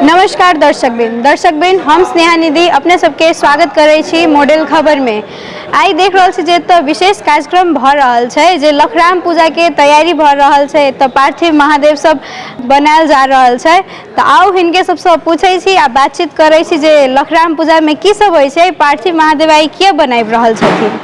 नमस्कार दर्शकबिन दर्शकबिन, हम स्नेहा निधि अपने सबके स्वागत करै छी मॉडल खबरमे। आइ देख रहल छी जे एतऽ विशेष कार्यक्रम भऽ रहल छै, जे लखराम पूजाके तैयारी भऽ रहल छै। एतऽ पार्थिव महादेव सब बनायल जा रहल छै। तऽ आउ, हिनके सबसँ पूछै छी आ बातचीत करै छी जे लखराम पूजामे की सब होइ छै, पार्थिव महादेव आइ किए बनाबि रहल छथिन।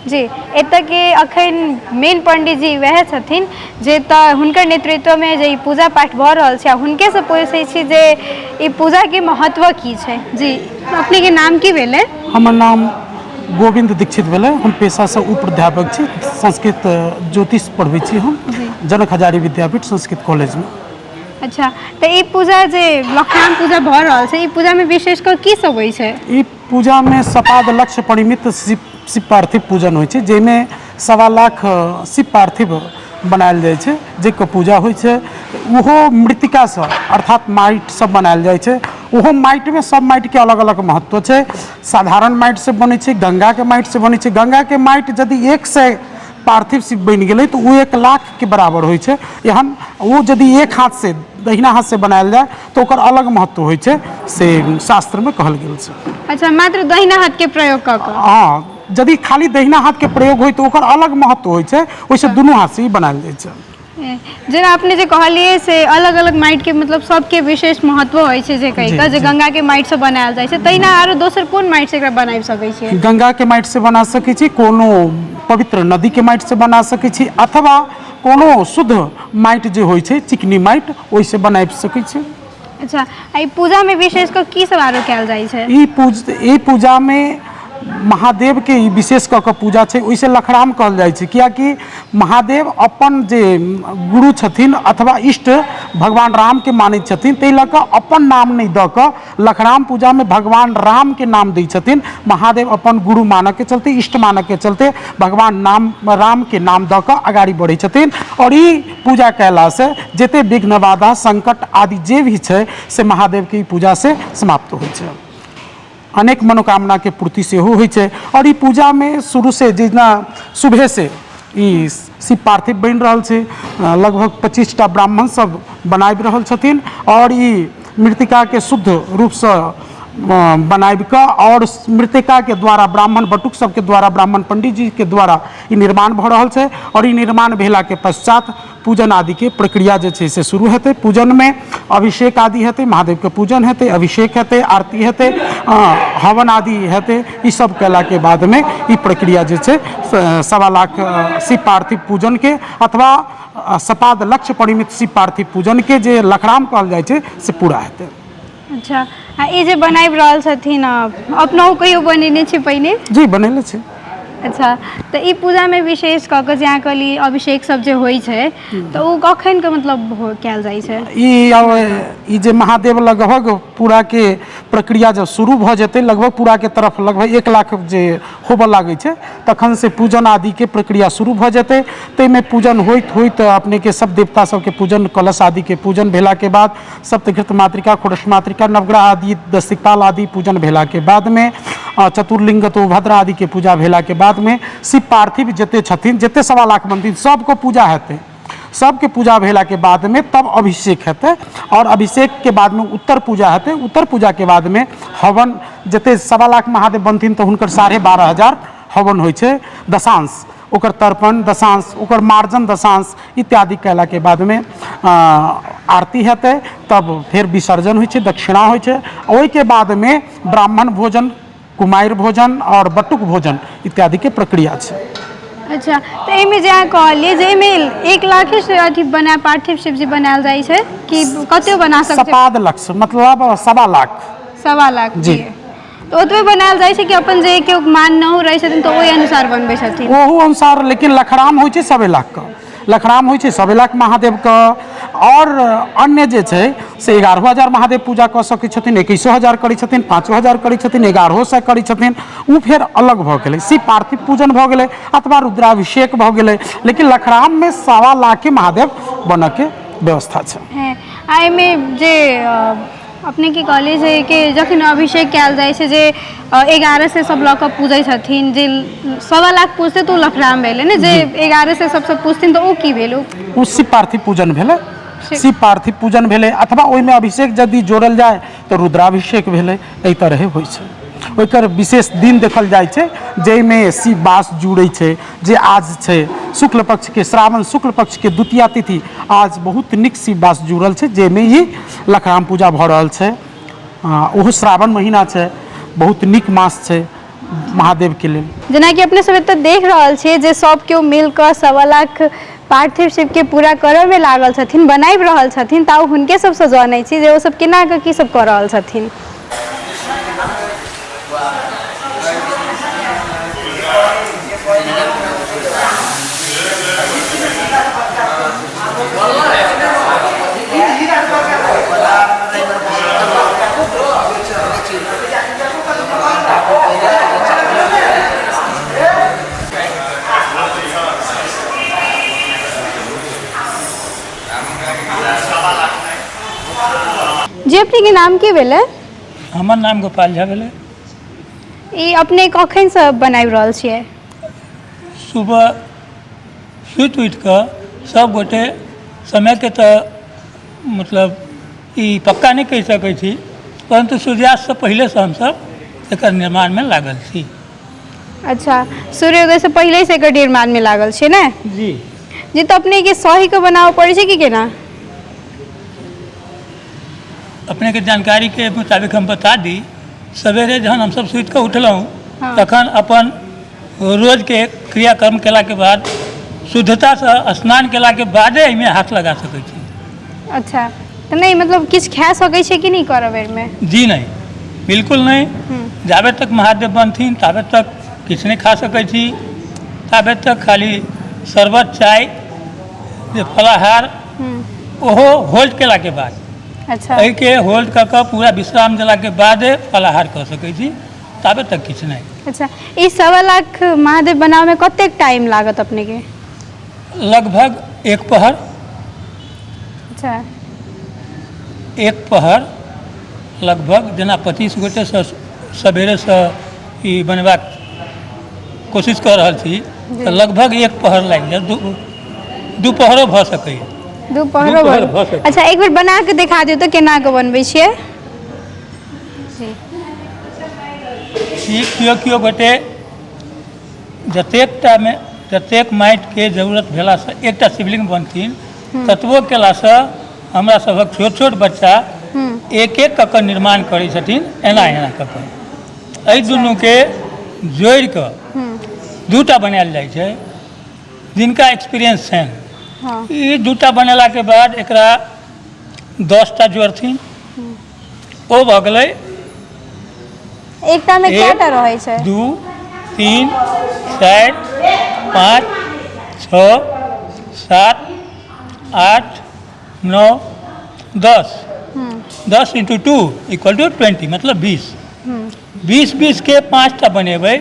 जी, एतऽके अखन मेन पंडीजी वएह छथिन जे तऽ हुनकर नेतृत्वमे जे ई पूजा पाठ भऽ रहल छै, आ हुनकेसँ पूछै छी जे ई पूजाके महत्व की छै। जी, अपनेके नाम की भेलै? हमर नाम गोविन्द दीक्षित भेलै। हम पेशासँ उप प्राध्यापक छी, संस्कृत ज्योतिष पढ़बै छी हम जनक हजारी विद्यापीठ संस्कृत कॉलेजमे। अच्छा, तऽ ई पूजा जे लखराम पूजा भऽ रहल छै, ई पूजामे विशेष कऽ की सब होइ छै? ई पूजामे सपाद लक्ष्य परिमित शिव शिव पार्थिव पूजन होइ छै, जाहिमे 1.25 लाख शिव पार्थिव बनायल जाइ छै, जाहिके पूजा होइ छै। ओहो मृतिकासँ, अर्थात माटिसँ बनायल जाइ छै। ओहो माटिमे सब माटिके अलग अलग महत्व छै। साधारण माटिसँ बनै छै, गङ्गाके माटिसँ बनै छै। गङ्गाके माटि यदि 100 पार्थिव शिव बनि गेलै तऽ ओ 1 लाखके बराबर होइ छै। एहन ओ यदि एक हाथसँ, दहिना हाथसँ बनायल जाय तऽ ओकर अलग महत्व होइ छै, से शास्त्रमे कहल गेल छै। अच्छा, मात्र दहिना हाथके प्रयोग कऽ कऽ? हँ, यदि खाली दहिना हाथके प्रयोग होइ तऽ ओकर अलग महत्व होइ छै। ओहिसँ दुनू हाथसँ ई बनायल जाइ छै। जेना अपने जे कहलियै से अलग अलग माटिके, मतलब सबके विशेष महत्व होइ छै, जे कहि कऽ जे गंगाके माटिसँ बनायल जाइ छै, तहिना आरो दोसर कोन माटिसँ एकरा बनाबि सकै छियै? गंगाके माटिसँ बना सकै छी, कोनो पवित्र नदीके माटिसँ बना सकै छी, अथवा कोनो शुद्ध माटि जे होइ छै, चिकनी माटि, ओहिसँ बनाबि सकै छी। अच्छा, आ ई पूजामे विशेष कऽ की सब आरो कयल जाइ छै? ई पूजामे महादेवके ई विशेष कऽ कऽ पूजा छै। ओहिसँ लखराम कहल जाइ छै, किएकि महादेव अपन जे गुरु छथिन अथवा इष्ट भगवान रामके मानै छथिन, ताहि लऽ कऽ अपन नाम नहि दऽ कऽ लखराम पूजामे भगवान रामके नाम दै छथिन। महादेव अपन गुरु मानऽके चलते, इष्ट मानऽके चलते भगवान नाम रामके नाम दऽ कऽ अगाड़ी बढ़ै छथिन। आओर ई पूजा कयलासँ जते विघ्न, बाधा, संकट आदि जे भी छै, से महादेवके ई पूजासँ समाप्त होइ छै। अनेक मनोकामनाके पूर्ति सेहो होइ छै। आओर ई पूजामे शुरूसँ, जेना सुबहेसँ ई शिव पार्थिव बनि रहल छै, लगभग 25टा ब्राह्मण सब बनाबि रहल छथिन। आओर ई मृतिकाके शुद्ध रूपसँ बनाबि कऽ आओर मृतिकाके द्वारा, ब्राह्मण बटुक सबके द्वारा, ब्राह्मण पंडीजीके द्वारा ई निर्माण भऽ रहल छै। आओर ई निर्माण भेलाके पश्चात पूजन आदिके प्रक्रिया जे छै से शुरू हेतै। पूजनमे अभिषेक आदि हेतै, महादेवके पूजन हेतै, अभिषेक हेतै, आरती हेतै, हवन आदि हेतै। ई सब कयलाके बादमे ई प्रक्रिया जे छै 1.25 लाख शिव पार्थिव पूजनके अथवा सपाद लक्ष्य परिमित शिव पार्थिव पूजनके, जे लखराम कहल जाइ छै, से पूरा हेतै। अच्छा, आ ई जे बनाबि रहल छथिन, अपनहु कहियो बनेने छी पहिने? जी, बनेले छी। अच्छा, तऽ ई पूजामे विशेष कऽ कऽ जे अहाँ कहली अभिषेक सब जे होइ छै, तऽ ओ कखन के मतलब कयल जाइ छै? ई जे महादेव लगभग पूराके प्रक्रिया जब शुरू भऽ जेतै, लगभग पूराके तरफ, लगभग 1 लाख जे होबऽ लागै छै, तखन से पूजन आदिके प्रक्रिया शुरू भऽ जेतै। ताहिमे पूजन होइत होइत अपनेके सब देवता सबके पूजन, कलश आदिके पूजन भेलाके बाद सप्तघृत मातृका, षोडश मातृका, नवग्रह आदि, दशदिक्पाल आदि पूजन भेलाके बादमे, चतुर्लिंग भद्र आदिके पूजा भेलाके बादमे शिव पार्थिव जते छथिन, जते 1.25 लाख मंदिर, सबके पूजा हेतै। सबके पूजा भेलाके बादमे तब अभिषेक हेतै आओर अभिषेकके बादमे उत्तर पूजा हेतै। उत्तर पूजाके बादमे हवन, जते 1.25 लाख महादेव बनथिन तऽ हुनकर 12,500 हवन होइ छै। दशांश, ओकर तर्पण दशांश, ओकर मार्जन दशांश इत्यादि कयलाके बादमे आरती हेतै। तब फेर विसर्जन होइ छै, दक्षिणा होइ छै। ओहिके बादमे ब्राह्मण भोजन, कुमारि भोजन आओर बटुक भोजन इत्यादिके प्रक्रिया छै। अच्छा, तऽ एहिमे जे अहाँ कहलियै जे एहिमे 1 लाखे से अथी बना पार्थिव शिवजी बनायल जाइ छै कि कतेक बना सकैत छै? सपाद लक्ष्य मतलब 1.25 लाख। 1.25 लाख? जी। तऽ ओतबे बनायल जाइ छै कि अपन जे केओ माननहु रहै छथिन तऽ ओहि अनुसार बनबै छथिन? ओहू अनुसार, लेकिन लखराम होइ छै 1.25 लाखके, लखराम होइ छै 1.25 लाख महादेवके। आओर अन्य जे छै से 11,000 महादेव पूजा कऽ सकै छथिन, 21,000 करै छथिन, 5,000 करै छथिन, 1100 करै छथिन, ओ फेर अलग भऽ गेलै। शिव पार्थिव पूजन भऽ गेलै अथवा रुद्राभिषेक भऽ गेलै, लेकिन लखराममे 1.25 लाखके महादेव बनऽके व्यवस्था छै। आ एहिमे जे अपने के कहलियै जे कि जखन अभिषेक कयल जाइ छै जे 11 से सब लऽ कऽ पूजै छथिन, जे 1.25 लाख पूजतै तऽ ओ लखराम भेलै ने, जे 11 से सबसँ पूजथिन तऽ ओ की भेल? ओ शिव पार्थिव पूजन भेलै। शिव पार्थिव पूजन भेलै, अथवा ओहिमे अभिषेक यदि जोड़ल जाय तऽ रुद्राभिषेक भेलै। एहि तरहे होइ छै। ओकर विशेष दिन देखल जाइ छै जाहिमे शिव वास जुड़ै छै, जे आज छै शुक्ल पक्षके, श्रावण शुक्ल पक्षके द्वितीया तिथि, आज बहुत नीक शिव वास जुड़ल छै, जाहिमे ई लखराम पूजा भऽ रहल छै। ओहो श्रावण महीना छै, बहुत नीक मास छै महादेवके लेल। जेनाकि अपने सब एतऽ देख रहल छियै जे सब केओ मिल कऽ 1.25 लाख पार्थिव शिवके पूरा करऽमे लागल छथिन, बनाबि रहल छथिन, तऽ आउ हुनके सबसँ जनै छी जे ओ सब केना कऽ की सब कऽ रहल छथिन। जी, अपनेके नाम की भेलै? हमर नाम गोपाल झा भेलै। ई अपने कखनसँ बनाबि रहल छियै? सुबह सुति उठि कऽ सब गोटे, समयके तऽ मतलब ई पक्का नहि कहि सकै छी, परन्तु सूर्यास्तसँ पहिलेसँ हमसब एकर निर्माणमे लागल छी। अच्छा, सूर्योदयसँ पहिलेसँ एकर निर्माणमे लागल छियै ने? जी। जी, तऽ अपनेके सहीके बनाबऽ पड़ै छै कि केना? अपनेके जानकारीके मुताबिक हम बता दी, सवेरे जहन हमसब सुति कऽ उठलहुँ तखन अपन रोजके क्रियाकर्म केलाके बाद, शुद्धतासँ स्नान केलाके बादे एहिमे हाथ लगा सकै छी। अच्छा, तऽ नहि मतलब किछु खा सकै छै कि नहि करऽ बेरमे? जी नहि, बिल्कुल नहि। जाबे तक महादेव बनथिन ताबे तक किछु नहि खा सकै छी। ताबे तक खाली शरबत, चाय, जे फलाहार, ओहो होल्ड केलाके बाद। एहिके होल्ड कऽ कऽ पूरा विश्राम देलाके बादे फलाहार कऽ सकै छी, ताबे तक किछु नहि। अच्छा, ई 1.25 लाख महादेव बनाबैमे कतेक टाइम लागत अपनेके? लगभग एक पहर। एक पहर लगभग। जेना 25 गोटेसँ सवेरेसँ ई बनेबाक कोशिश कऽ रहल छी तऽ लगभग एक पहर लागि जायत, दुपहरो भऽ सकैए। दुपहरो दुपहर भऽ सकैए। अच्छा, एक बेर बना कऽ देखा दियौ तऽ, केना कऽ बनबै छियै? ई केओ केओ गोटे जतेक टामे जतेक माटिके जरूरत भेलासँ एकटा शिवलिंग बनथिन, ततबो केलासँ हमरा सभक छोट छोट बच्चा एक एक कऽ कऽ निर्माण करै छथिन। एना एना कऽ कऽ एहि दुनूके जोड़ि कऽ दूटा बनायल जाइ छै, जिनका एक्सपीरियंस छनि। ई दूटा बनेलाके बाद एकरा 10टा जोड़थिन, ओ भऽ गेलै। एकटा मे एक, कएटा रहै छै? 2, 3, 4, 5, 6, 7, 8, 9, 10। 10 into 2 equal to 20, मतलब 20। 20 20के पाँचटा बनेबै,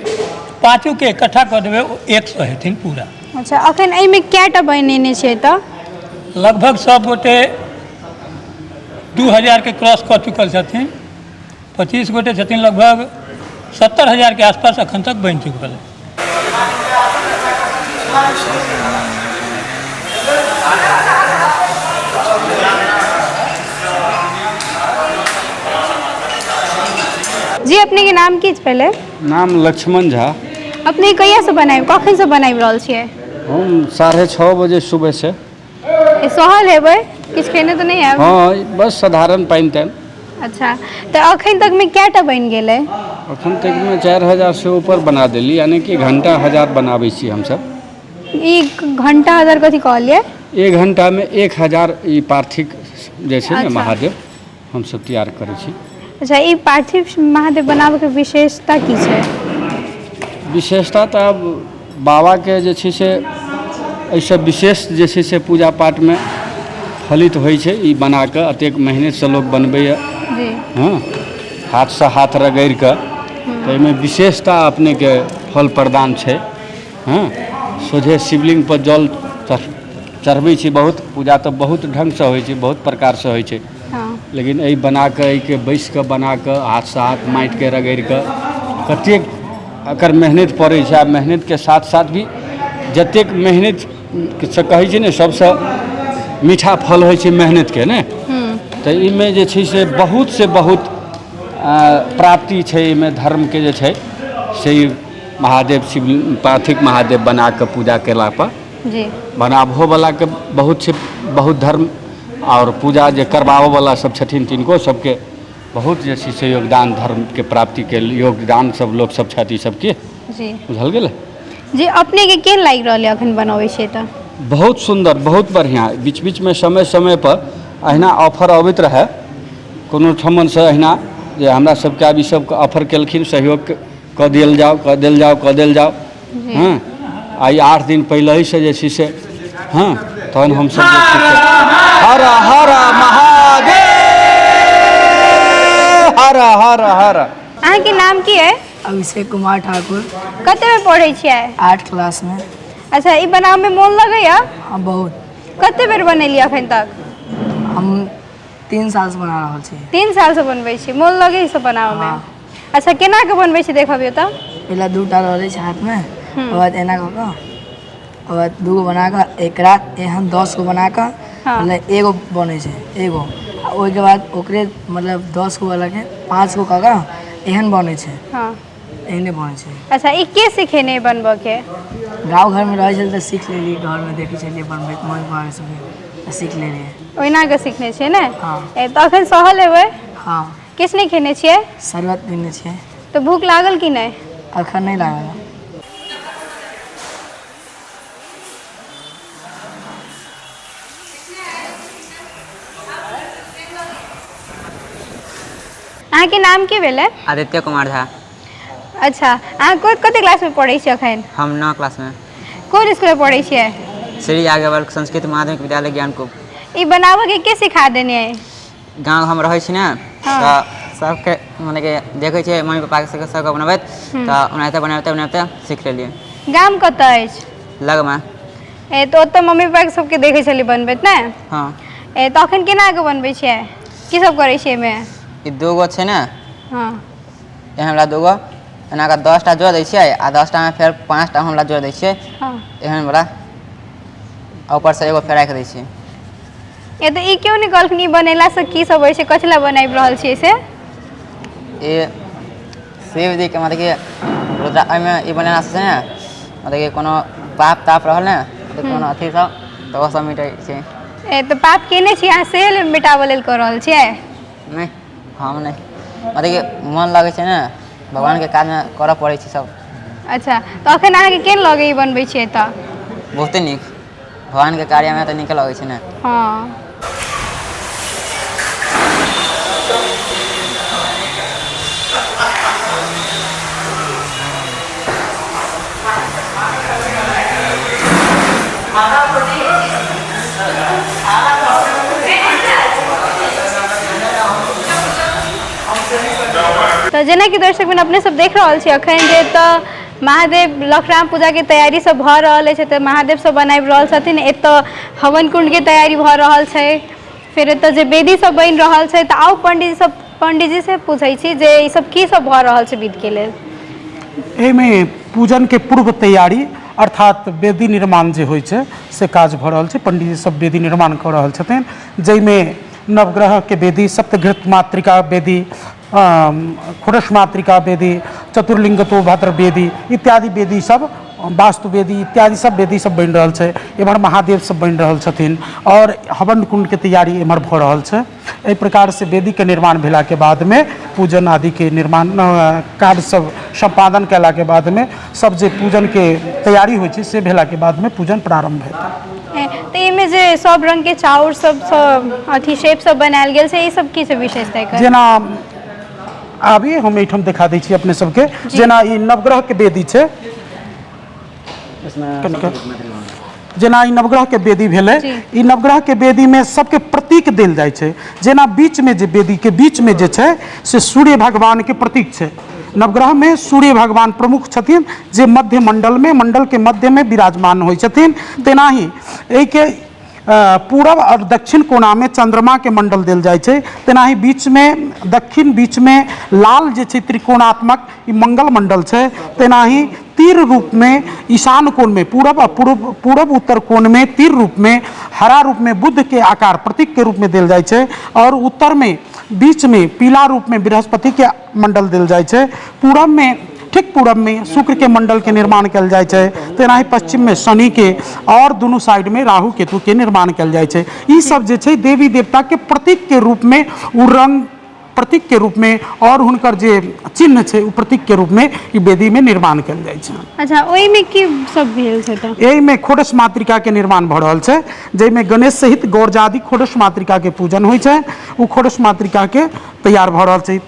पाँचोके इकट्ठा कऽ देबै, ओ 100 हेथिन पूरा। अच्छा, अखन एहिमे कएटा बनेने छियै तऽ? लगभग सब गोटे 2000के क्रॉस कऽ चुकल छथिन। 25 गोटे छथिन, लगभग 70,000के आसपास अखन तक बनि चुकल है। जी, अपने के नाम की छै पहिले? नाम लक्ष्मण झा। अपने कहिया से बनाबि, कखन से बनाबि रहल छियै? हम 6:30 बजे सुबह से। सहल हेबै, किछु खेने तऽ नहि आयब? हँ, बस साधारण पानि तानि। अच्छा, तऽ अखन तकमे कएटा बनि गेलै? अखन तकमे 4000 से ऊपर बना देली, यानी कि घंटा हजार बनाबै छी हमसब। ई घंटा हजार कथी कहलियै? एक घंटामे 1000 ई पार्थिव जे छै ने महादेव हमसब तैयार करै छी। अच्छा, ई पार्थिव महादेव बनाबैके विशेषता की छै? विशेषता तऽ आब बाबाके जे छै से एहिसँ विशेष जे छै से पूजा पाठमे फलित होइ छै। ई बनाकऽ एतेक मेहनतिसँ लोक बनबैए, हँ, हाथसँ हाथ रगड़ि कऽ, तऽ एहिमे विशेषता अपनेके फल प्रदान छै। हँ, सोझे शिवलिङ्गपर जल चढ़बै छी। बहुत पूजा तऽ बहुत ढङ्गसँ होइ छै, बहुत प्रकारसँ होइ छै। लेकिन एहि बनाकऽ एहिके बैसिकऽ बनाकऽ हाथसँ हाथ माटिके रगड़िकऽ कतेक एकर मेहनति पड़ै छै आओर मेहनतिके साथ साथ भी जतेक मेहनतिसँ कहै छै ने सबसँ मीठा फल होइ छै मेहनतिके ने तऽ एहिमे जे छै से बहुतसँ बहुत प्राप्ति छै एहिमे धर्मके जे छै से ई महादेव शिव पार्थिव महादेव बनाकऽ पूजा कयलापर जी बनाबहोवलाके बहुत छै बहुत धर्म आओर पूजा जे करबाबऽवला सब छथिन तिनको सबके बहुत जे छै से योगदान धर्मके प्राप्तिके योगदान सब लोक सब छथि ई सबके जी बुझल गेलै जी अपनेके केहन लागि रहल यऽ अखन बनबै छियै तऽ बहुत सुन्दर बहुत बढ़िआँ बीच बीचमे समय समयपर अहिना ऑफर अबैत रहए कोनो ठमनसँ अहिना जे हमरा सबके आब ई सब ऑफर केलखिन सहयोग कऽ देल जाउ कऽ देल जाउ कऽ देल जाउ हँ आइ 8 दिन पहिलहिसँ जे छै से हँ तहन हमसब जे छै से हर हर महादेव हर हर हर। अहाँके नाम की अइ? अभिषेक कुमार ठाकुर। कतेमे पढ़ै छियै? 8 क्लासमे। अच्छा, ई बनाबैमे मोन लगैया? हँ, बहुत। कते बेर बनेलियै अखन तक? हम 3 सालसँ बना रहल छी। 3 सालसँ बनबै छी, मोन लगै ई सब बनाबैमे? हँ। अच्छा, केना कऽ बनबै छी देखबियौ तऽ? पहिले 2टा लऽ लै छै हाथमे, ओकर बाद एना कऽ कऽ, ओकर बाद 2 गो बना कऽ एकरा एहन 10 गो बना कऽ मतलब एगो बनै छै एगो, आ ओहिके बाद ओकरे मतलब 10 गो वालाके 5 गो कऽ कऽ एहन बनै छै। हँ, एहने बनै छै। अच्छा, ई के सिखेने बनबऽके? गाँव घरमे रहै छलै तऽ सीख लेलियै, घरमे देखै छलियै बनबैत मम्मी पापा सबके तऽ सीख लेलियै। ओहिना कऽ सिखने छियै ने? हँ। तऽ अखन सहल हेबै? हँ। किछु नहि खेने छियै? शरबत पीने छियै। तऽ भूख लागल कि नहि? अखन नहि लागल। अहाँके नाम की भेलै? आदित्य कुमार झा। अच्छा, अहाँ कते क्लासमे पढ़ै छियै अखन? हम 9 क्लासमे। कोन स्कूलमे पढ़ै छियै? श्री याज्ञवल्क्य संस्कृत माध्यमिक विद्यालय ज्ञानकूप। ई बनाबऽके के सिखा देने अइ? गाँव हम रहै छी ने तऽ सबके मने कि देखै छियै मम्मी पापाके सबके सबके बनबैत, तऽ ओनाहिते बनाबिते बनाबिते सीख लेलियै। गाम कतऽ अछि? लगमे। तऽ ओतऽ मम्मी पापाके सबके देखै छलियै बनबैत ने? हँ। तऽ अखन केना कऽ बनबै छियै, की सब करै छियै एहिमे? ई 2 गो छै ने? हँ। एहन वला 2 गो एना कऽ 10टा जोड़ दै छियै आ 10टामे फेर 5टा हमरा जोड़ दै छियै। हँ। एहन वला आ ऊपरसँ एगो फेर राखि दै छियै। तऽ ई क्यों नहि कहलखिन ई बनेलासँ की सब होइ छै, कथी लए बनाबि रहल छियै से? ई शिवजीके मतलब कि रुद्रा एहिमे ई बनेलासँ छै ने मतलब कि कोनो पाप ताप रहल ने तऽ कोनो अथी सब तऽ ओ सब मिटै छै। तऽ पाप केने छी अहाँ से मिटाबऽ लेल कऽ रहल छियै? नहि, हम नहि, मतलब कि मन लगै छै ने भगवानके काजमे करऽ पड़ै छै सब। अच्छा, तऽ अखन अहाँके केहन लगैए ई बनबै छियै तऽ? बहुते नीक, भगवानके कार्यमे तऽ नीके लगै छै ने। हँ। तऽ जेनाकि दर्शक बहिन अपने सब देख रहल छी अखन जे तऽ महादेव लखराम पूजाके तैयारी सब भऽ रहल अछि। तऽ महादेव सब बनाबि रहल छथिन, एतऽ हवन कुण्डके तैयारी भऽ रहल छै, फेर एतऽ जे वेदी सब बनि रहल छै। तऽ आउ पंडीजी सब पंडीजी से पूछै छी जे ई सब की सब भऽ रहल छै विधके लेल। एहिमे पूजनके पूर्व तैयारी अर्थात वेदी निर्माण जे होइ छै से काज भऽ रहल छै। पंडीजी सब वेदी निर्माण कऽ रहल छथिन, जाहिमे नवग्रहके वेदी, सप्तघृत मातृका वेदी, खुरस मातृका वेदी, चतुर्लिंगतो भद्र वेदी इत्यादि वेदी सब, वास्तु वेदी इत्यादि सब वेदी सब बनि रहल छै। एम्हर महादेव सब बनि रहल छथिन और हवन कुंड के तैयारी एम्हर भऽ रहल छै। एहि प्रकार से वेदी के निर्माण भेला के बाद में पूजन आदि के निर्माण कार्य सब सम्पादन कयला के बाद में सब जे पूजन के तैयारी होइ छै से भेला के बाद में पूजन प्रारंभ हेतै। तऽ एहिमे जे सब रंग के चाउर सब सब अथी शेप सब बनायल गेल छै, ई सब की छै विशेषता एकर? जेना आबी हम एहिठाम देखा दै छी अपने सबके, जेना ई नवग्रह के वेदी छै, जेना ई नवग्रह के वेदी भेलै, ई नवग्रह के वेदी में सबके प्रतीक देल जाइ छै। जेना बीच में जे वेदी के बीच में जे छै से सूर्य भगवान के प्रतीक छै। नवग्रह में सूर्य भगवान प्रमुख छथिन जे मध्य मंडल में, मंडल के मध्य में विराजमान होइ छथिन। तेनाही एहिके पूरब आओर दक्षिण कोनामे चन्द्रमाके मण्डल देल जाइ छै। तेनाही बीचमे दक्षिण बीचमे लाल जे छै त्रिकोणात्मक ई मंगल मण्डल छै। तेनाही तीर रूपमे ईशान कोणमे पूरब आ पूर्व पूरब उत्तर कोणमे तीर रूपमे हरा रूपमे बुद्धके आकार प्रतीकके रूपमे देल जाइ छै आओर उत्तरमे बीचमे पीला रूपमे बृहस्पतिके मण्डल देल जाइ छै। पूरबमे ठीक पूरबमे शुक्रके मण्डलके निर्माण कयल जाइ छै। तेनाही पश्चिममे शनिके आओर दुनू साइडमे राहु केतुके निर्माण कयल जाइ छै। ई सब जे छै देवी देवताके प्रतीकके रूपमे ओ रंग प्रतीकके रूपमे आओर हुनकर जे चिन्ह छै ओ प्रतीकके रूपमे ई वेदीमे निर्माण कयल जाइ छै। अच्छा, ओहिमे की सब भेल छै? तऽ एहिमे खोडस मातृकाके निर्माण भऽ रहल छै, जाहिमे गणेश सहित गौरजादि खोडस मातृकाके पूजन होइ छै। ओ खोडस मातृकाके तैयार भऽ रहल छै।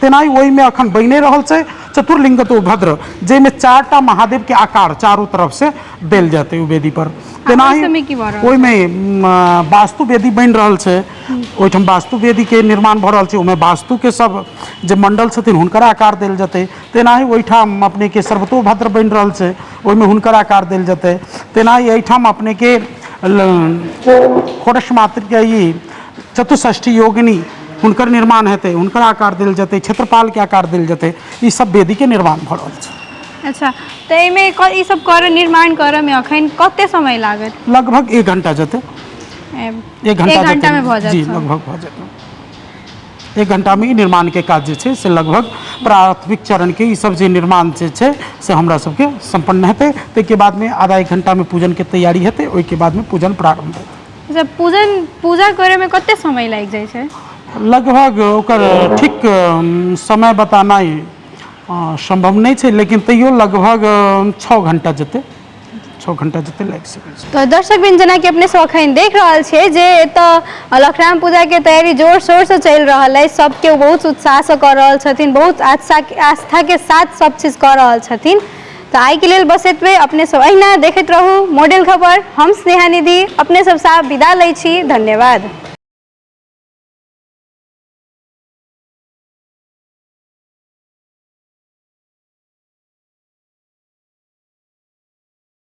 तेनाही ओहिमे अखन बनि रहल छै चतुर्लिंगतो भद्र, जाहिमे 4टा महादेवके आकार चारू तरफसँ देल जेतै ओ वेदी पर। तेनाही सबमे की भऽ रहल? ओहिमे वास्तु वेदी बनि रहल छै। ओहिठाम वास्तु वेदीके निर्माण भऽ रहल छै। ओहिमे वास्तुके सब जे मण्डल छथिन हुनकर आकार देल जेतै। तेनाही ओहिठाम अपनेके सर्वतोभद्र बनि रहल छै, ओहिमे हुनकर आकार देल जेतै। तेनाही एहिठाम अपनेके खोडस मातृका ई चतुष्षष्ठी योगिनी हुनकर निर्माण हेतै, हुनकर आकार देल जेतै, क्षेत्रपालके आकार देल जेतै। ई सब वेदीके निर्माण भऽ रहल छै। अच्छा, तऽ एहिमे ई सब करऽ निर्माण करऽमे अखन कते समय लागत? लगभग 1 घंटा जेतै। 1 घंटा 1 घंटामे भऽ जायत? जी, लगभग भऽ जेतै। 1 घंटामे ई निर्माणके काज जे छै से लगभग प्राथमिक चरणके ई सब जे निर्माण जे छै से हमरा सबके सम्पन्न हेतै। ताहिके बादमे आधा 1 घंटामे पूजनके तैयारी हेतै, ओहिके बादमे पूजन प्रारम्भ हेतै। अच्छा, पूजा करैमे कते समय लागि जाइ छै? लगभग ओकर ठीक समय बतानाइ सम्भव नहि छै, लेकिन तैयो लगभग 6 घंटा जेतै, 6 घंटा जेतै लागि सकै छै। तऽ दर्शकबिन, जेनाकि अपने सब अखन देख रहल छियै जे एतऽ लखराम पूजाके तैयारी जोर शोरसँ चलि रहल अछि। सब केओ बहुत उत्साहसँ कऽ रहल छथिन, बहुत आस्थाके साथ सब चीज कऽ रहल छथिन। तऽ आइके लेल बस एतबे। अपने सब अहिना देखैत रहू मॉडल खबर। हम स्नेहा निधि अपने सब साथ विदा लै छी। धन्यवाद।